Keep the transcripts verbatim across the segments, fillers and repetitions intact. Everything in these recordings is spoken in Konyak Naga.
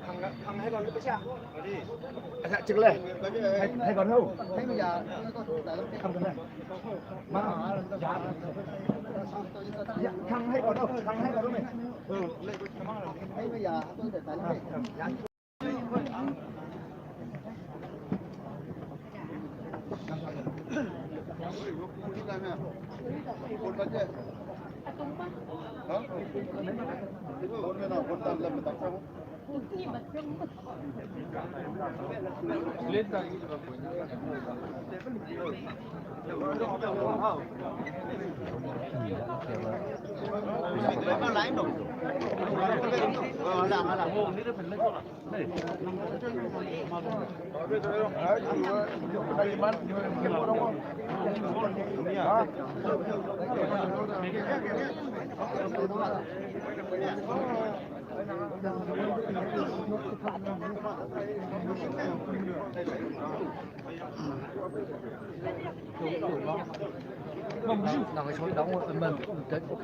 Thằng, thằng hay còn nữa, thằng hay, hay còn không? Không cần đây. Mà, dạ. Dạ, thằng hay còn đâu? Thằng hay còn đâu này? Ừ. Nào, cái số đóng rồi, ấn bật, ok.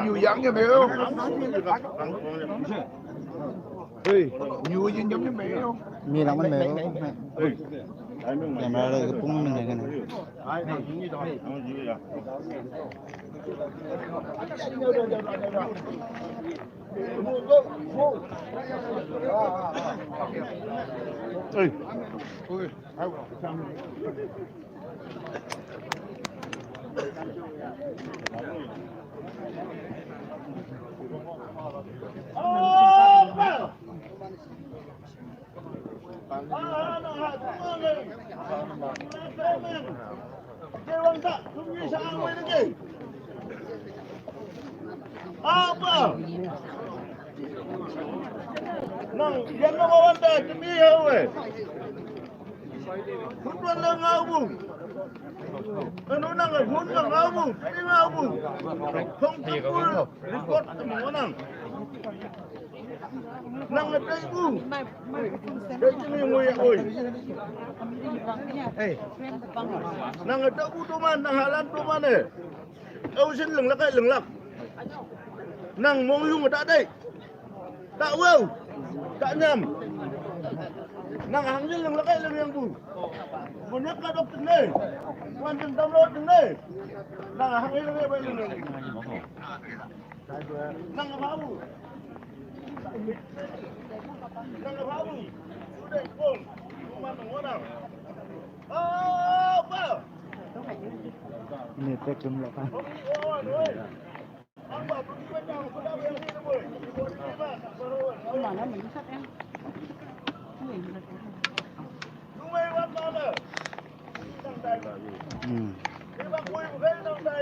Nhiều dáng như mày không? Ê, nhiều gì giống như mày không? Mì lòng bánh mì. Ê, em ra đây cái bún mình này cái này. Ê. Apa? Nang, yan nang awan da, kami ya we. Hutuan na nga ubung. Ano na nga, hun na nga ubung, kami nga ubung. Kung kapul, report sa mga nang. Nang atay ubung. Kaya kami yung nguya, oy. Nang atay ubung tuman, nang halan tuman eh. Au sin leng lak, leng lak. Nang mong yung atay. Ta wau, ta nyam. Nang hang ni leng lakai leng yang bu. Bunyak ka dok tene. Wan teng tam lo tene. Nang hang ni leng lakai leng yang bu. Nang apa bu? Nang apa bu? Sudah pun. Rumah tengorang. Apa? Ini tek jumlah kan.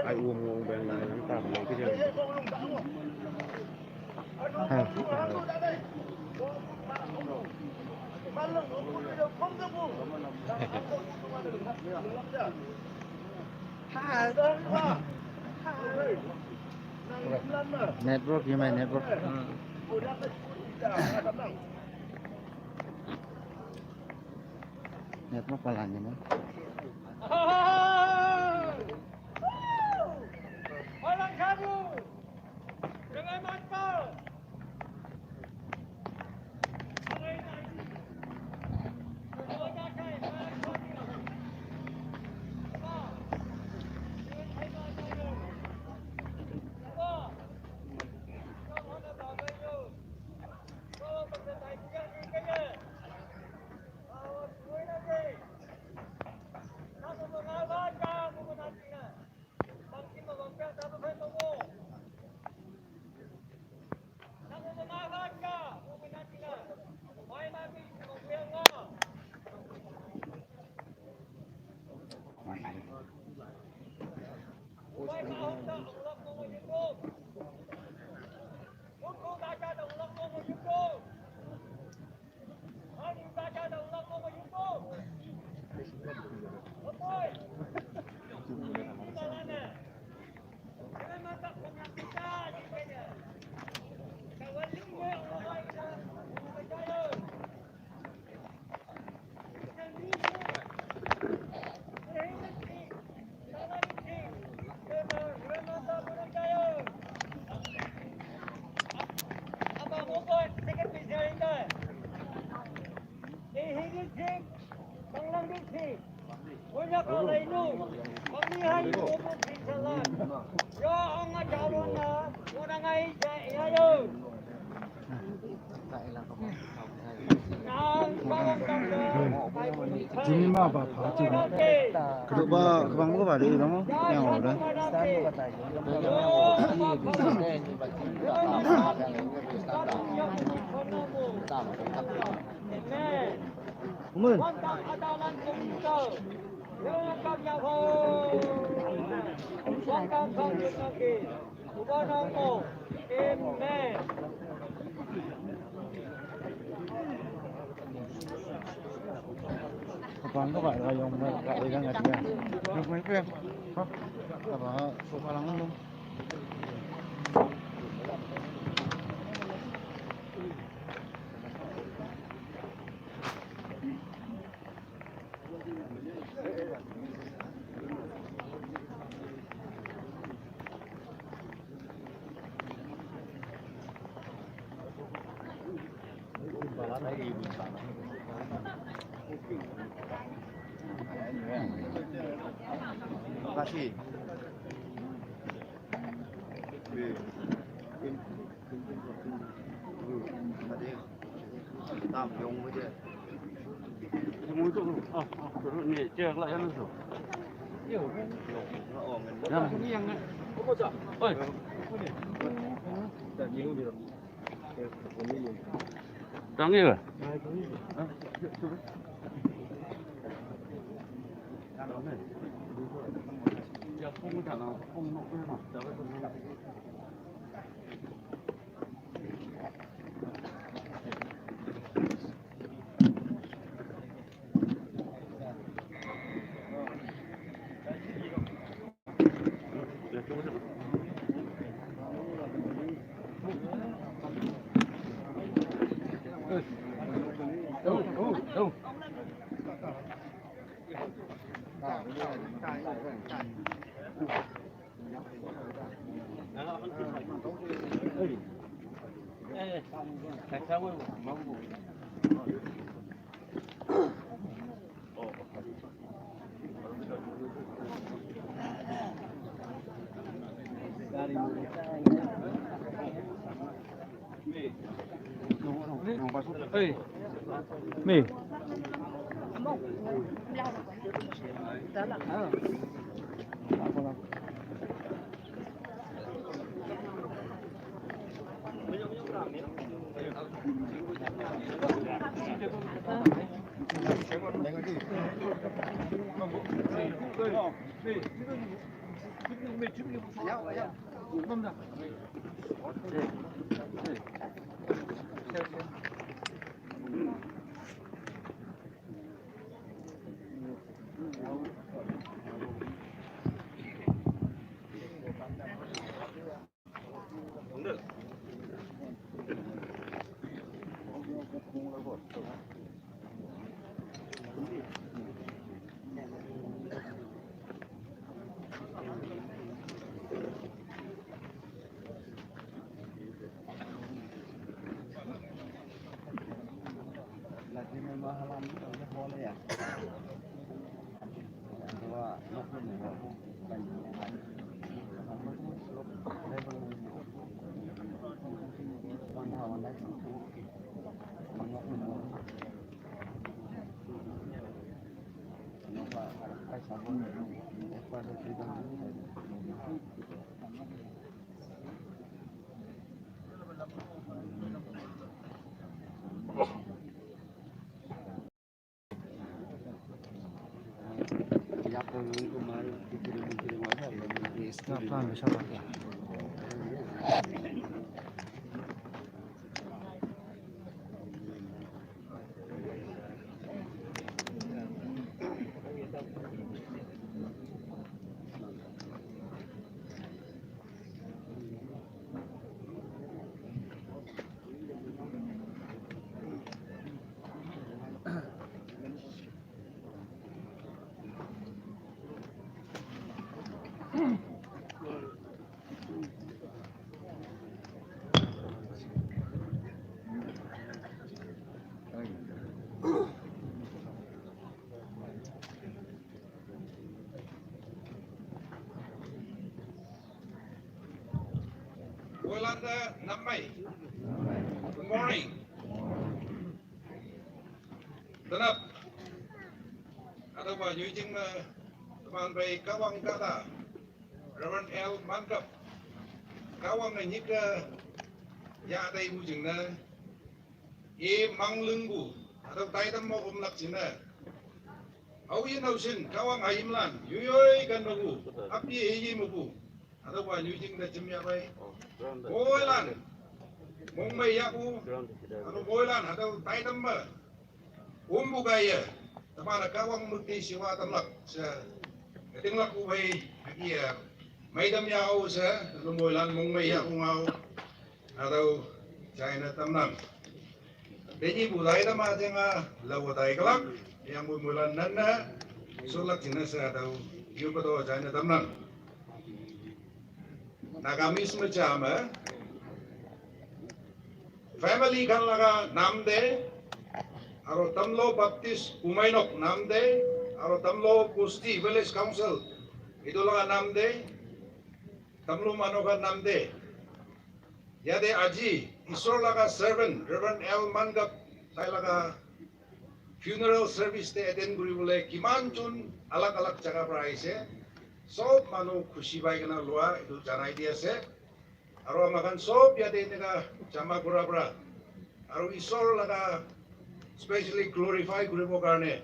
Ai uống uống bên này nó tạm này cái gì. Hả? Network, you may network. Network pala niya, no? Jimmy ma ba pha chi ma. Kdo ba, kdo ba, kdo ba de dong, yang ada. Amen. Amen. Kapang ko ba, yung mga kailangan niya. Yung may friend. Ha? Tama, so parang ano? Makasih. Oi. Tang ya. Stop lang, stop lang. Yolanda Nammai. Good morning. Tanap. Ada ba nyujing na teman bai Kawang kata. Reverend L Mangkap. Kawang na nyika ya ada mujing na. E manglunggu. Ada tai tam mo umlak jing na. Au yin au shin Kawang ayim lan. Yuyoi kan magu. Api e yi magu. Ada ba nyujing da jim ya bai. Boilan. Mong mai ya ku. Ada boilan. Ada tai tam ba. Umbu gaya, teman Kawang mukti siwa tamlak sa. Kating lak ubai, aki ya. Mai dam ya au sa, lumoy lan mong mai ya ungau. Atau China tamnam. Denyi budai dam aja nga, lawa dai kelak, yang bu mulan nana, sulak China sa atau, yu pato China tamnam. Nagamese ma chama. Family khan laga nam de, aro Tamlo Baptist Umainok nam de, aro Tamlo Pusti Village Council, itu laga nam de, Tamlo mano khan nam de. Yate aji, Isor laga servant, Reverend L Mangap, tai laga funeral service te attend kuri bole kiman jon alag alag jaga para aise, sob manu khushi pai kena lua etu janai di ase. Aro ama khan sob yate eneka jama kura para, aro Isor laga specially glorify kuribo karne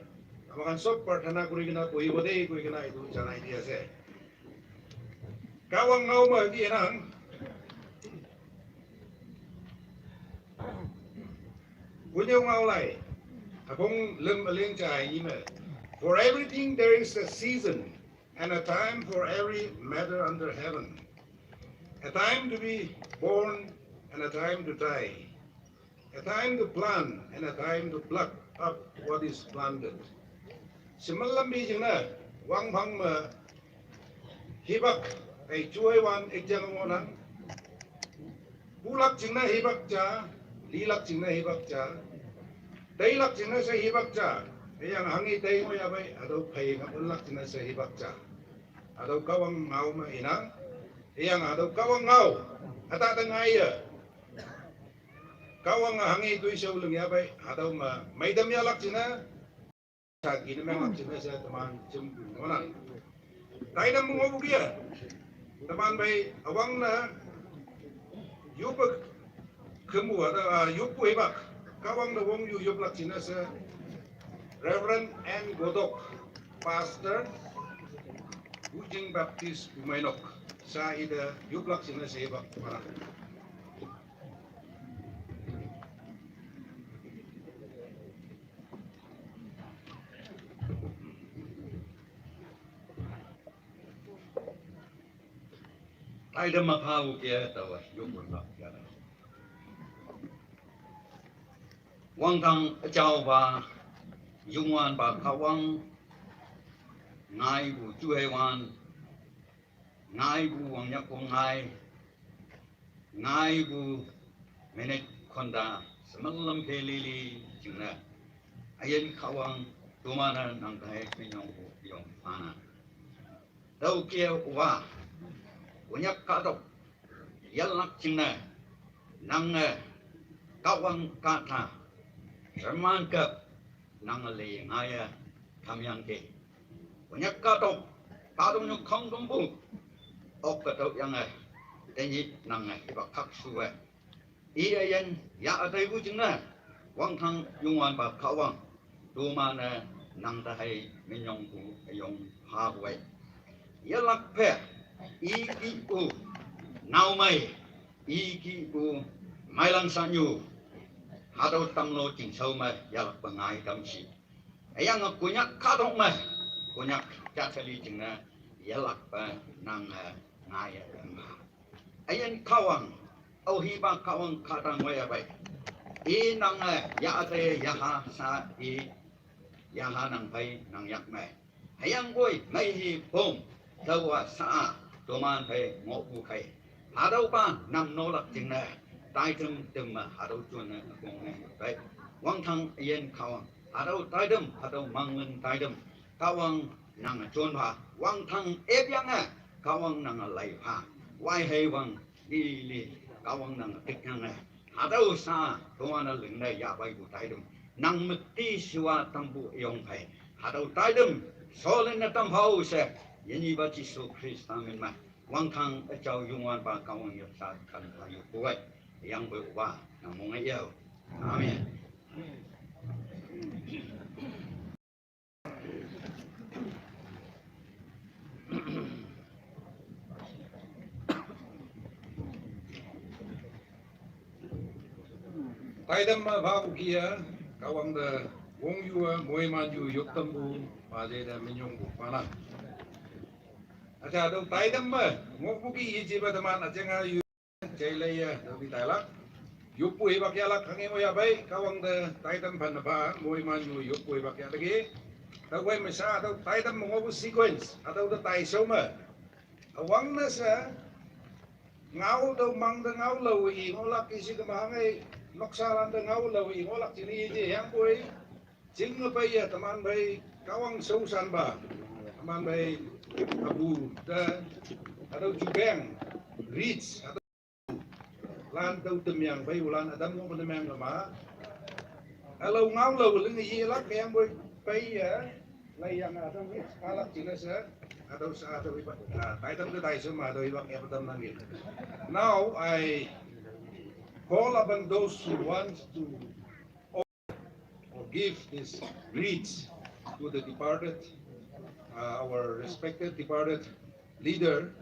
ama khan sob prarthana kuri kena bohibo de koi kena etu janai di ase. Kawang ngau ma di enang. Punya ngau lai. Akong lem aling cha ai ni me. For everything there is a season and a time for every matter under heaven. A time to be born and a time to die. A time to plant and a time to pluck up what is planted. Simalam bi jing na wang phang ma hibak ai chuai wan ek jang ngonang. Bulak jing na hibak cha, lilak jing na hibak cha, dailak jing na sa hibak cha. Yang hangi dai mo ya bai, adau phai ngap lak jing na sa hibak cha. Adau Kawang ngau ma inang, yang adau Kawang ngau, ata ta ngai ya. Kawang a hangi tui shau lung ya bai, adau ma, mai dam ya lak jing na, sa ki na ma lak jing na sa teman jum ngonang. Tai dam mo bu kia, teman bai, awang na, yupak, kemu ada, ah, yupu hibak, Kawang na wong yu yup lak jing na sa, Reverend N Godok, Pastor, Ujing Baptist Umainok, sa ida yup lak jing na sa hibak, mana. Ai da ma phau kia tawa, yung mun ma kia. Wang tang chau ba, yung wan ba Kawang, ngai bu chu hai wan, ngai bu wang yak kong ngai, ngai bu menek konda, semalam ke lili jing na. Ayen Kawang, tumana nang kai ke yong bu yong pana. Dau kia wa, unyak kadok, yalak jing na, nang na, Kawang kata, Sherman ke, nang le ngaya, kamyang ke. Konyak kahtok, kahtoknyu khongkümpu, ok kahtokyange, tenyih nange hipak khaksuwe. I üyin ya ütai pu jingne, wangdang Youngwanpa Kahwang, toman-e nang te hei minyongpu üyong phapu ei. Yelakpe, i kihpu, naomei, i kihpu, meilang sanyu, hatüo tamlo chingshao me yelakpe ngai tamshi. Hüyange Konyak kahtok me, Konyak jatali jingne, yelakpe nange ngaiye ma. Üyin Kahwang, aohipa Kahwang kahtang ngoiyapei. I nange ya ütai yaha sha i, yaha nang phei nang yak me. Hüyangpoi meihi pong, taowa sha-a, toman phei ngohpu khei. Hatüopa nam nolak jingne, taitam tamme hatüo jonne üpong ne pei. Wangdang üyin Kahwang, hatüo taitam, hatüo mangling taitam. Kahwang nange jon pha, wangdang epyange, Kahwang nange lei pha. Wai hei wang, lili, Kahwang nange tikyange. Hatüo sha, toman-e lingne yahpeipu taitam. Nang mekti shiwa tampu üyong phei. Hatüo taitam, sholinne tam phao she, yinyipa Jesu Khrista min me. Wangdang üjao Youngwanpa Kahwang yop sha kan pha yop puwei. Yangpoi opa, nang monge yao. Amen. Taitam me phapu kih-a, Kahwang te wongyuwe moiman yu yoptampu, paje te minyongpu panang. Acha, tüo taitam me ngohpu kih yejepa teman üjinga yu jeileiye, tüopi tailak. Yoppu hipak yahlak hanghe ngohyahpei, Kahwang te taitam phanne pha, moiman yu yoppu hipak yahlak i. Tüokhei me sha, tüo taitam me ngohpu sequence, hatüo te taishao me. Üwangne she, ngao tüo mang te ngaolao i ngohlak i she kema hanghe, noksalan te ngaolao i ngohlak jingne yeje hüyangpoi. Jinge peiye teman phei Kahwang shaoshanpa, teman phei apu te, hatüo jubeng, reeds, hatüo lan tüo temyang phei ulan ütam ngohpu temyang kema. Ülao ngaolao linge yelak hüyangpoi peiye, laiyange hatüo reeds phalak jingne she, hatüo sha hatüo hipak, ah, taitam te taishao me hatüo hipak yape tamnangki. Now I call upon those who want to or give this wreath to the departed, uh, our respected departed leader,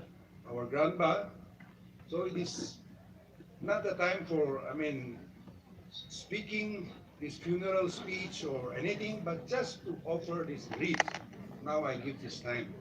our grandpa. So it is not a time for, I mean, speaking this funeral speech or anything, but just to offer this wreath. Now I give this time.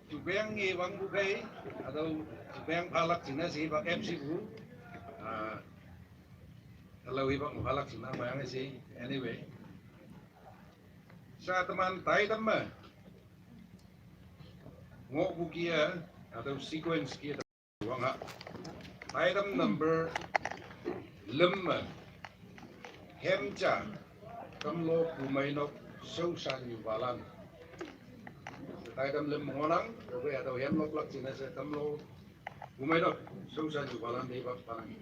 Jubeng nge wangpu khei, hatüo jubeng phalak jingne she hipak M C pu, ah, ülao hipak phalak jingne meiyange she, anyway. Sha teman taitam me ngohpu kih-a, hatüo sequence kih-a wang ha. Taitam number lüm me, Hemcha, Tamlo Pumeinok, Shaoshan Yupalan. Taitam lüm ngohnang, tüokhei hatüo hemloklak jingne she Tamlo Pumeinok, Shaoshan Yupalan te hipak phanang.